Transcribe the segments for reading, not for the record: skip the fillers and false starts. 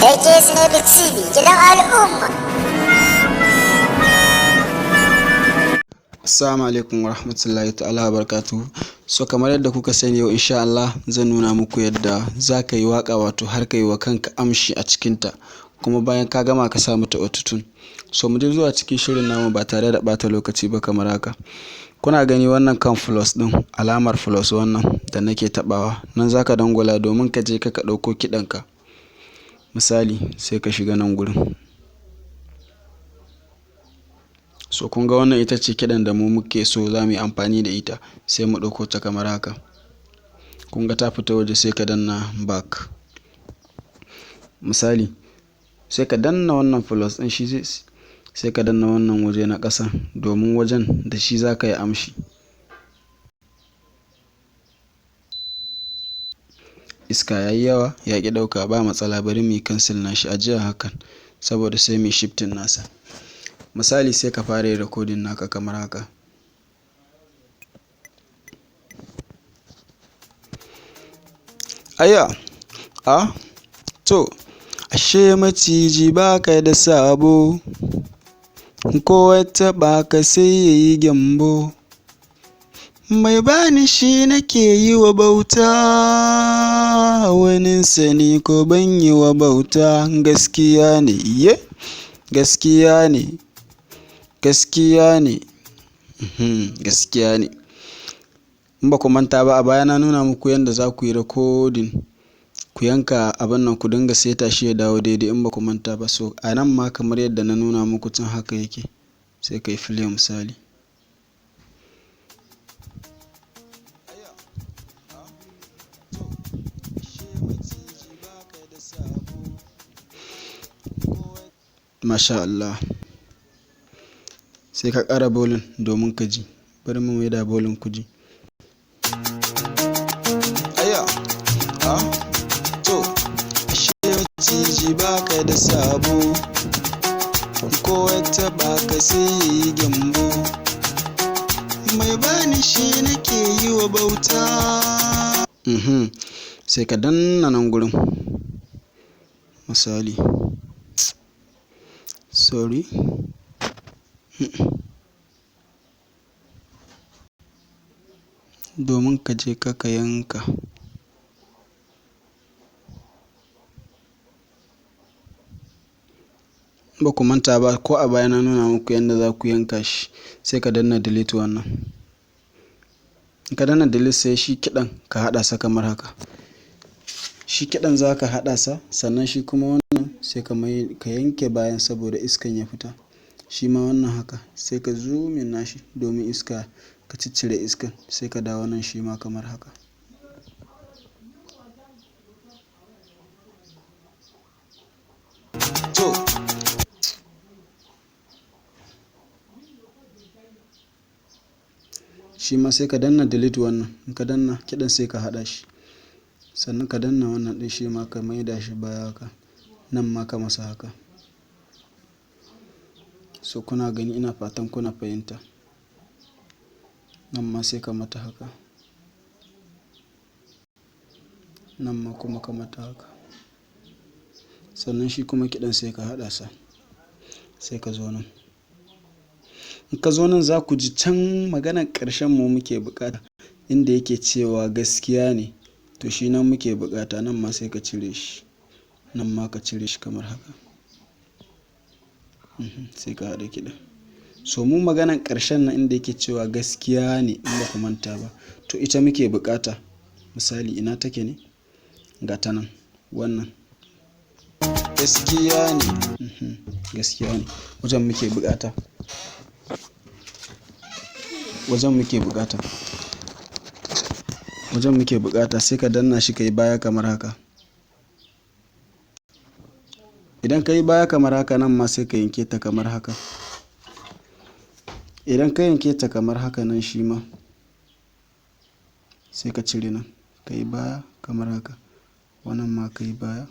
KK Snake TV, gidan al'umma. Assalamu alaikum wa rahmatullahi ta'ala wa barakatuhu. So kamar yadda kuka sani, yau insha Allah zan nuna muku yadda za ka yi waƙa, wato har ka yi wa kanka amshi a cikinta, kuma bayan ka gama ka sa mata autotune. So mu je zuwa cikin shirin namu ba tare da ɓata lokaci ba kamar haka. Kuna gani wannan kan plus ɗin, alamar plus wannan da nake taɓawa, nan za ka dangwala domin ka je ka ɗauko kiɗanka. Misali, sai ka shiga nan gurin. So kun ga wannan ita ce kiɗan da mu muke so za mu yi amfani da ita, sai mu ɗauko ta kamar haka. Kun ga ta fita waje, sai ka danna back. Misali, sai ka danna wannan plus ɗin, shi zai sai ka danna wannan waje na ƙasa domin wajen da shi za ka yi amshi. Iska ya yi yawa, ya ƙi ɗauka, ba matsala, bari mu yi cancel nashi ajiya hakan saboda sai mu yi shifting nasa. Misali, sai ka fara yin recording naka kamar haka. Aya, a, to, ashe maciji baka da sabo, ko ya taɓa ka sai ya yi gyambo. Mai bani shi nake yi wa bauta, waninsa ni ko ban yi wa bauta. Gaskiya ne, iye, gaskiya ne, gaskiya ne, gaskiya ne. In ba ku manta ba, a baya na nuna muku yadda za ku yi recording, ku yanka abin nan, ku dinga seta shi ya dawo daidai, in ba ku manta ba. So a nan ma kamar yadda na nuna muku tun haka yake, sai ka yi play misali. Masha Allah. Sai ka ƙara volume domin ka ji. Bari mu maida volume ku ji. Aya, a, to, ashe maciji baka da sabo, ko ya taɓa ka sai ya yi gyambo. Mai bani shi nake yi wa bauta. Sai ka danna nan gurin. Misali. Sorry. Domin ka je ka yanka. Ba ku manta ba, ko a baya na nuna muku yadda za ku yanka shi, sai ka danna delete wannan. In ka danna delete, sai shi kiɗan ka haɗa sa kamar haka. Shi kiɗan za ka haɗa sa, sannan shi kuma wannan sai ka mai ka yanke bayan saboda iskan ya fita. Shi ma wannan haka, sai ka zoom in nashi domin iska, ka ciccire iskan, sai ka dawo nan shi ma kamar haka. To, shi ma sai ka danna delete wannan. In ka danna kiɗan, sai ka haɗa shi. Sannan ka danna wannan ɗin, shi ma ka maida shi baya haka. Nan ma ka masa haka. So kuna gani, ina fatan kuna fahimta. Nan ma sai ka mata haka. Nan ma kuma ka mata haka. Sannan shi kuma kiɗan sai ka haɗa sa. Sai ka zo nan. In ka zo nan, za ku ji can maganar ƙarshen mu muke buƙata, inda yake cewa gaskiya ne. To shi nan muke buƙata, nan ma sai ka cire shi. Nan ma ka cire shi kamar haka. Sai ka haɗa kiɗan. So mu maganar ƙarshen nan inda yake cewa gaskiya ne, in ba ku manta ba. To ita muke buƙata. Misali, ina take ne? Ga ta nan wannan. Gaskiya ne. Gaskiya ne. Wajen muke buƙata. Wajen muke buƙata. Wajen muke buƙata, sai ka danna shi ka yi baya kamar haka. Idan ka yi baya kamar haka, nan ma sai ka yanke ta kamar haka. Idan ka yanke ta kamar haka nan, shi ma sai ka cire nan. Ka yi baya kamar haka. Wannan ma ka yi baya.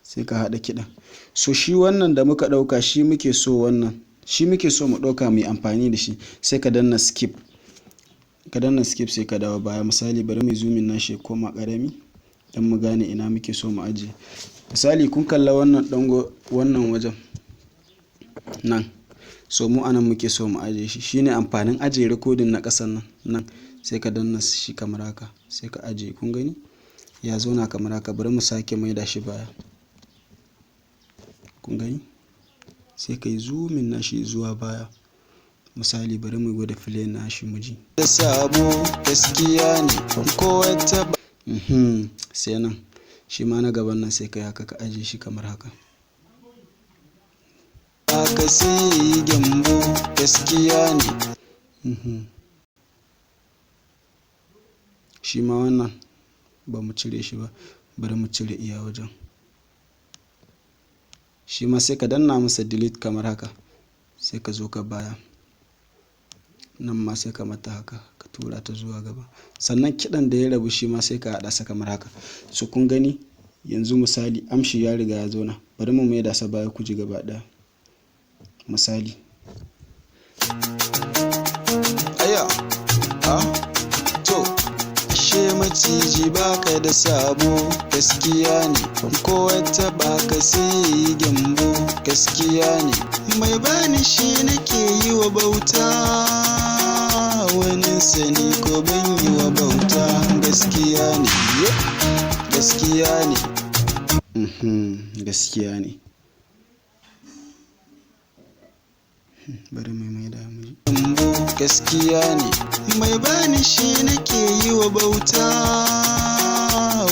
Sai ka haɗa kiɗan. So shi wannan da muka ɗauka shi muke so wannan. Shi muke so mu ɗauka mu yi amfani da shi. Sai ka danna skip. Ka danna skip, sai ka dawo baya. Misali, bari mu zoom in nashi ya koma ƙarami. Don mu gane ina muke so mu ajiye. Misali, kun kalla wannan ɗango, wannan wajen nan. So mu anan muke so mu ajiye shi. Shine amfanin ajiye recording na ƙasan nan. Nan sai ka danna shi kamar haka, sai ka ajiye. Kun gani? Ya zauna kamar haka. Bari mu sake maida shi baya. Kun gani? Sai ka yi zooming nashi zuwa baya. Misali, bari mu gwada play nashi mu ji. Da sabo, gaskiya ne, ko wata. Sai nan shi ma na gaban nan, sai ka yi haka, ka ajiye shi kamar haka. Ka sai gyambo, gaskiya ne. Shi ma wannan ba mu cire shi ba, bari mu cire iya wajen. Shi ma sai ka danna masa delete kamar haka, sai ka zo ka baya. Nan ma sai ka mata haka, ka tura ta zuwa gaba. Sannan kiɗan da ya rabu shi ma sai ka haɗa sa kamar haka. So kun gani yanzu, misali, amshi ya riga ya zauna. Bari mu maida sa baya ku ji gaba ɗaya. Misali. Aya, a to, ashe maciji baka da sabo, gaskiya ne, ko wata baka sai gyambo, gaskiya ne, mai bani shi nake yi wa bauta, wani sani ko ban yi wa bauta, gaskiya ne, gaskiya ne. Gaskiya ne. Bari mu maida mu ji. Gaskiya ne, mai bani shi nake yi wa bauta,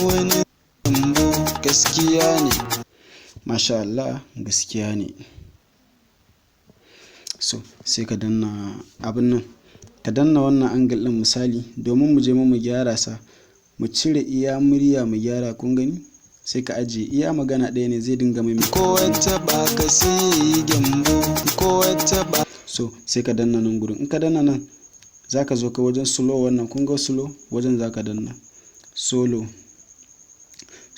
wani gaskiya ne. Masha Allah, gaskiya ne. So sai ka danna abin nan, ka danna wannan angle ɗin, misali, domin mu je mu gyara sa, mu cire iya murya, mu gyara. Kun gani? Sai ka ajiye iya magana ɗaya ne zai dinga mai. Ko wata baka sai gyambo, ko wata ba. So sai ka danna nan gurin. In ka danna nan, za ka zo ka wajen slow wannan. Kun ga slow wajen, za ka danna solo.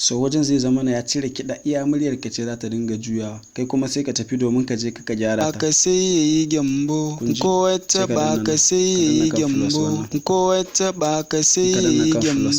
So wajen zai zama na ya cire kiɗa, iya muryar ka ce za ta dinga juyawa. Kai kuma sai ka tafi domin ka je ka gyara ta. Baka sai yayi gyambo, ko wata baka sai yayi gyambo, ko wata baka sai yayi gyambo,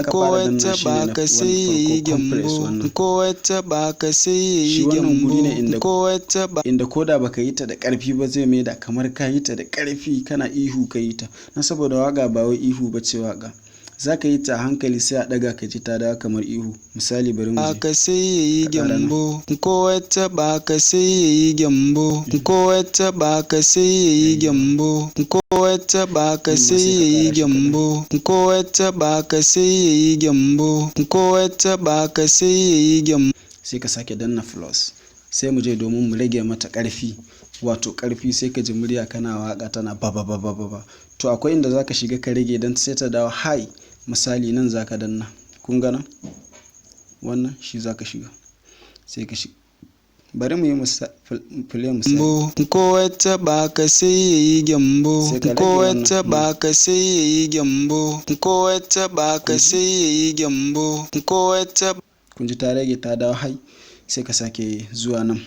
ko wata baka sai yayi gyambo, ko wata baka sai yayi Shi wannan guri ne inda ko wata ba inda koda baka yi ta da ƙarfi ba, zai maida kamar ka yi ta da ƙarfi, kana ihu ka yi ta. Na saboda waka ba wai ihu ba ce waka. Za ka yi ta a hankali, sai a ɗaga ka ji ta dawo kamar ihu. Misali, bari mu je. Baka sai yayi gyambo, ko wata baka sai yayi gyambo, ko wata baka sai yayi gyambo, ko wata baka sai yayi gyambo, ko wata baka sai yayi gyambo, ko wata baka sai yayi gyambo. Sai ka sake danna plus. Sai mu je domin mu rage mata ƙarfi, wato ƙarfi, sai ka ji murya kana waka tana ba ba ba ba ba. To akwai inda zaka shiga ka rage don sai ta dawo high. Misali, nan zaka danna. Kun ga nan? Wannan shi zaka shiga, sai ka shiga. Bari mu yi play, misali. Ko wata baka sai yayi gyambo, ko wata baka sai yayi gyambo, ko wata baka sai yayi gyambo, ko wata. Kun ji ta rage, ta dawo high. Sai ka sake zuwa nan.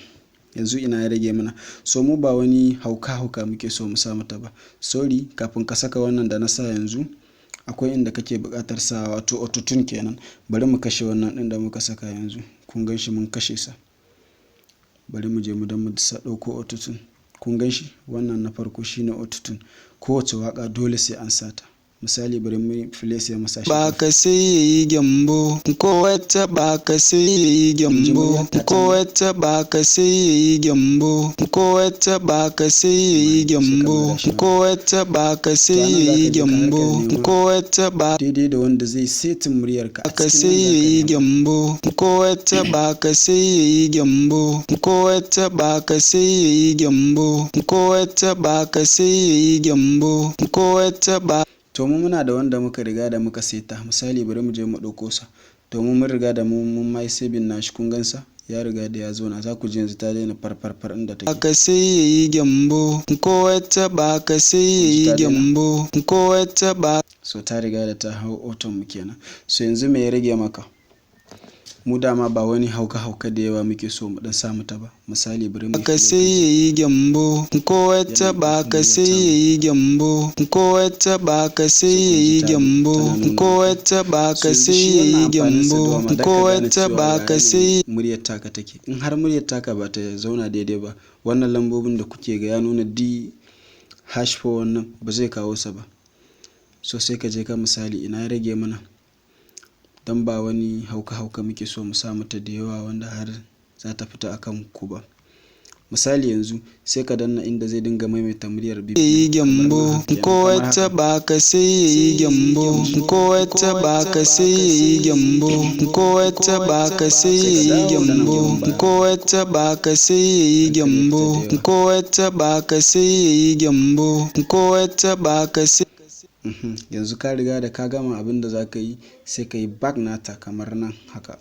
Yanzu ina ya rage mana? So mu ba wani hauka hauka muke so mu sa mata ba. Sorry, kafin ka saka wannan da na sa yanzu, akwai inda kake buƙatar sa, wato autotune kenan. Bari mu kashe wannan ɗin da muka saka yanzu. Kun gan shi, mun kashe sa. Bari mu je mu don mu ɗauko autotune. Kun gan shi, wannan na farko shine autotune. Kowace waka dole sai an sata. Misali, bari mu play, sai mu sa shi. Baka sai yayi gyambo, ko wata baka sai yayi gyambo, ko wata baka sai yayi gyambo, ko wata baka sai yayi gyambo, ko wata baka sai yayi gyambo, ko wata ba daidai da wanda zai setin muryarka a ka cikin sai nan zaka yayi nema. Gyambo, ko wata baka sai yayi gyambo, ko wata baka sai yayi gyambo, ko wata baka sai yayi gyambo, ko wata ba. To mu muna da wanda muka riga da muka seta. Misali, bari mu je mu ɗauko sa, domin mun riga da mun mai saving nashi. Kun gansa, ya riga da ya zauna. Za ku ji yanzu ta daina farfarfar inda take. Baka sai yayi gyambo, ko wata baka sai yayi Ta daina. gyambo, ko wata ba. So ta riga da ta hau auto mu kenan. So yanzu me ya rage maka? Mu dama ba wani hauka hauka da yawa muke so mu dan sa mata ba. Misali, bari mu ka sai yayi gyambo, kowa taɓa ka sai yayi gyambo, kowa taɓa ka sai yayi gyambo, kowa taɓa ka sai yayi gyambo, kowa taɓa ka sai. Muryar taka take. In har muryar taka ba ta zauna daidai ba, wannan lambobin da kuke ga ya nuna D hash 4, wannan ba zai kawo sa ba. So sai ka je ka, misali, ina ya rage mana, don ba wani hauka hauka muke so mu sa mata da yawa wanda har za ta fita akan ku ba. Misali yanzu sai ka danna inda zai dinga maimaita muryar biyu. Yayi gyambo, kowa taɓa ka sai yayi gyambo, kowa taɓa ka sai yayi gyambo, kowa taɓa ka sai yayi gyambo, kowa taɓa ka sai yayi gyambo, kowa taɓa ka sai yayi gyambo, kowa taɓa ka sai. Yanzu ka riga da ka gama abin da za ka yi, sai ka yi back nata kamar nan haka.